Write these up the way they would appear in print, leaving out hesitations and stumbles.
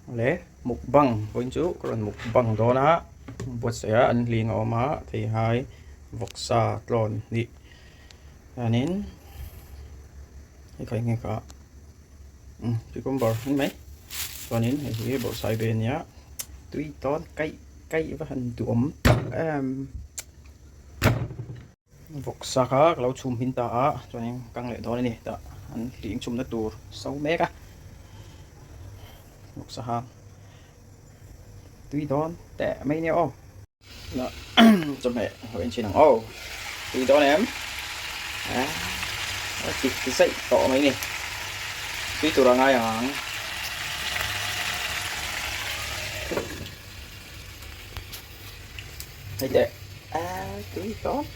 Le mukbang vawiin chu ka rawn mukbang dawn a buatsaih a an hling a awm a theihai vawksa tlawn hnih chuanin hei kha eng nge kha umm cucumber a ni mai chuanin hei hi bawrhsai ve a nia tui tawn kaih kaih va han duhawm tak em. Vawksa kha ka lo chhum hmin ta a chuanin kang leh dawn a ni tah an hling chhumna tur so mek a vawksa hang tui dawn teh mai nia aw chawhmeh ho en chhin ang aw tui dawn em a tik zaih tawh mai ni tui tur a ngai ang. Hei teh a tui tawp.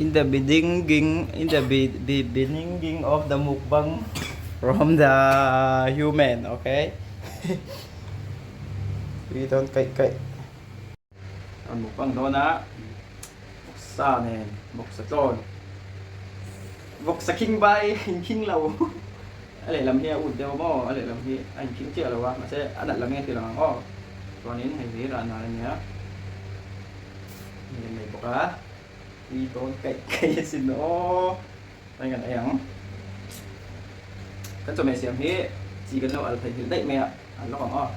In the beginning, in the be, be, beginning of the mukbang from the human, okay? Tui dawn kaih kaih. An mukbang dawn a, vawksa nen, vawksa tlawn, vawksa khing bai inkhing lo, a lehlam hi a ut deuh maw, a lehlam hi a inkhing chiah lo a, mahse a nalh lam hi a ti lang ang aw, chuanin hei hi rah nal a nia, hei an nei bawk a, tui dawn kaih kaih asin aw, chuan kan ei ang, kan chawhmeh siam hi chi kan lo al theih nghilh daih mai a. An lawk ang aw.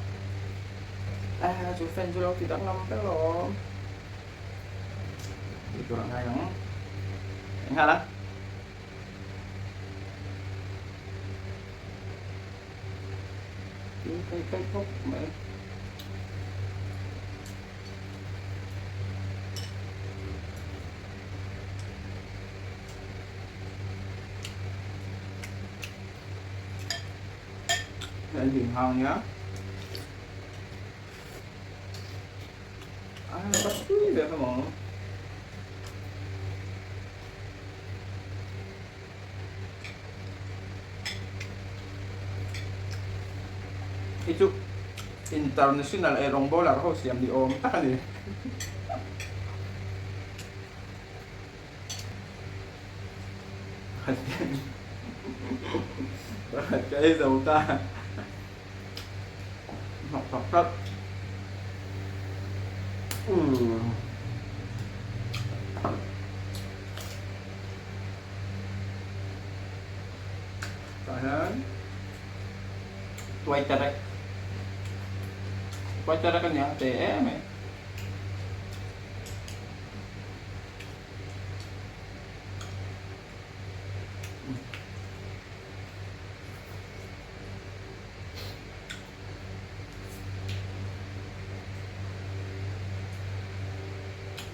A chu fan chu lo ti danglam vek alawm. Tih tur a ngai ang. Eng nghal a. Tui kai kai khawp mai. Hei hi hang nia. A ka tui ve kha maw. Hei chu international ei rawng bawler ho siam ni awm tak a ni. Ka ei zo ta. Hnawk tak tak. Umm. Tah hian tuai terek. Tuai terek a nia te em mai.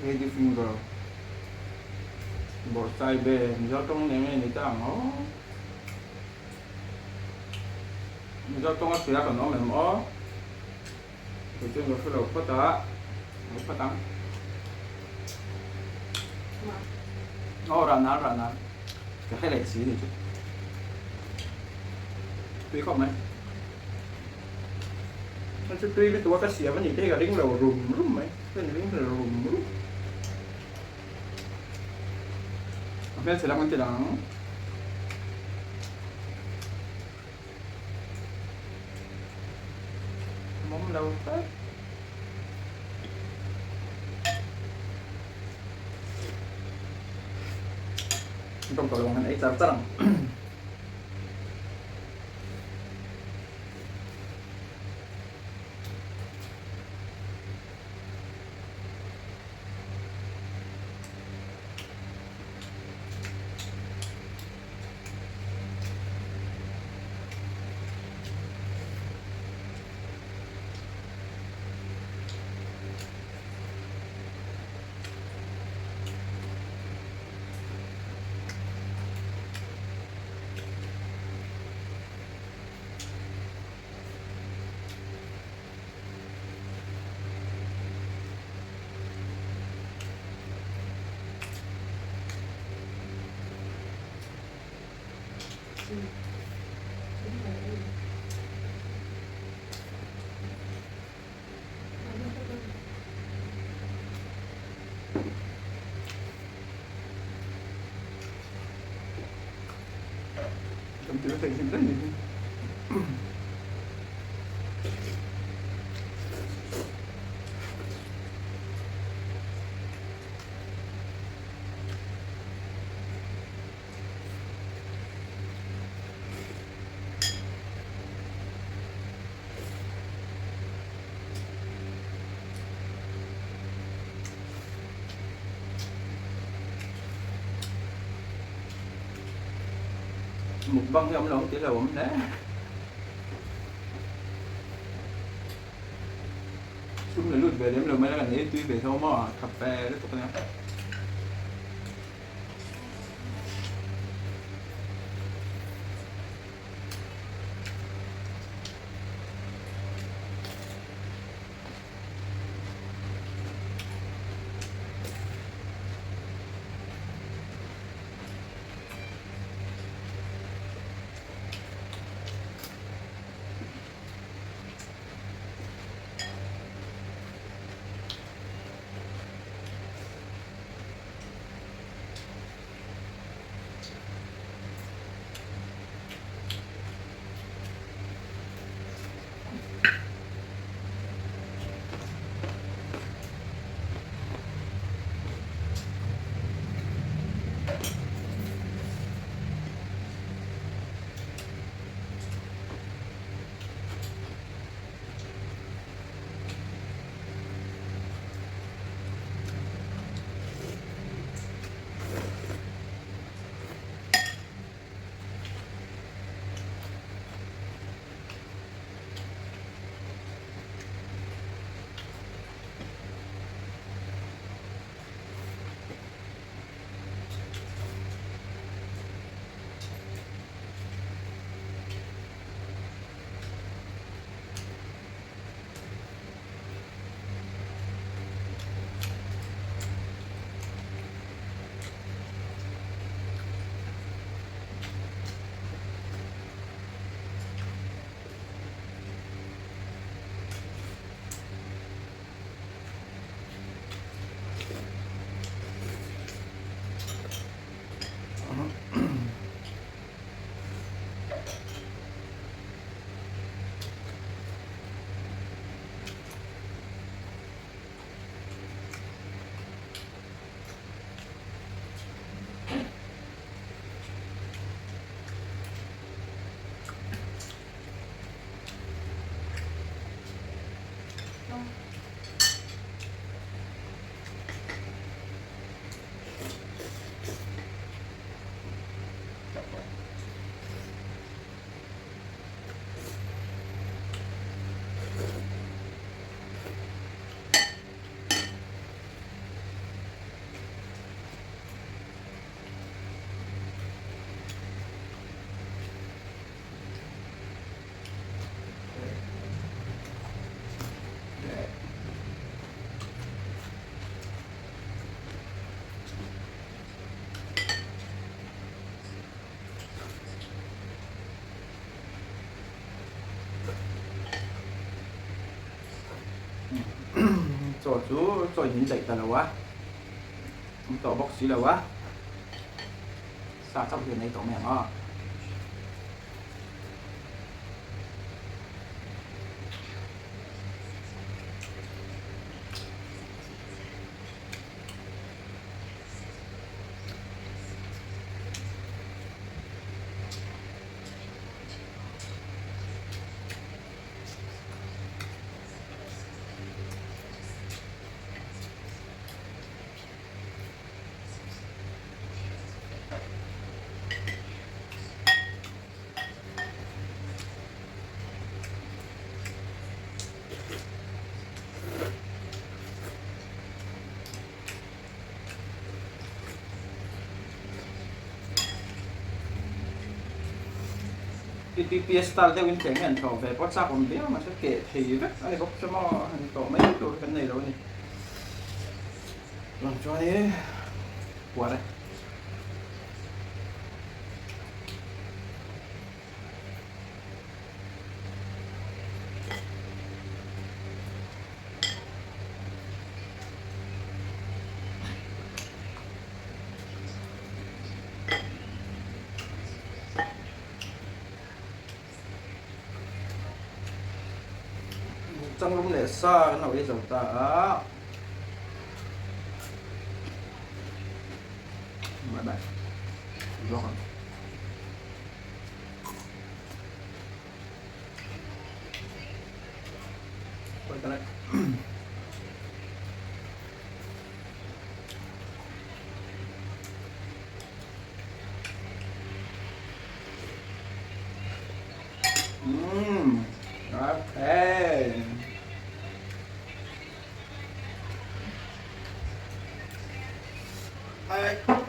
Lady finger bawrhsai be Mizo tawng nen nge ni ta ang aw Mizo tawnga hria kan awm em aw Kei chuan ka hre lo phawt a, lo phawt ang. Aw rah nal rah nal. Ka hre leh si ni chu. Tui khawp mai. Hei chu tui lutuk a ka siam a nih te hi ka ring lo rum rum mai. Ka in ring lo rum rum. A hmelchhe lam kan ti lang. Mawm lo tlat. Tawng tawh lo ang han ei char char ang. tur a theihnghilh daih ni hi. Mukbang hi a awm lo ang tih hlauhawm hle. Sum la lut ve lem lo mai la kan ei tui ve hlawm a, tha fe lutuk a nia. Chaw chu chaw in min daih ta lo a, awm tawh bawk si lo a, sa chauh hian ei tawh mai ang aw. PPP style deuhin tlem hi an tlawh ve pawh chak awm viau mahse keh thei vek a ni bawk chu maw han tlawh mai tur kan nei lo a ni. Lang chuan i puar e. Changrum leh sa kan lo ei zo ta a. Bye bye. Vlog ang. Umm okay. Ai.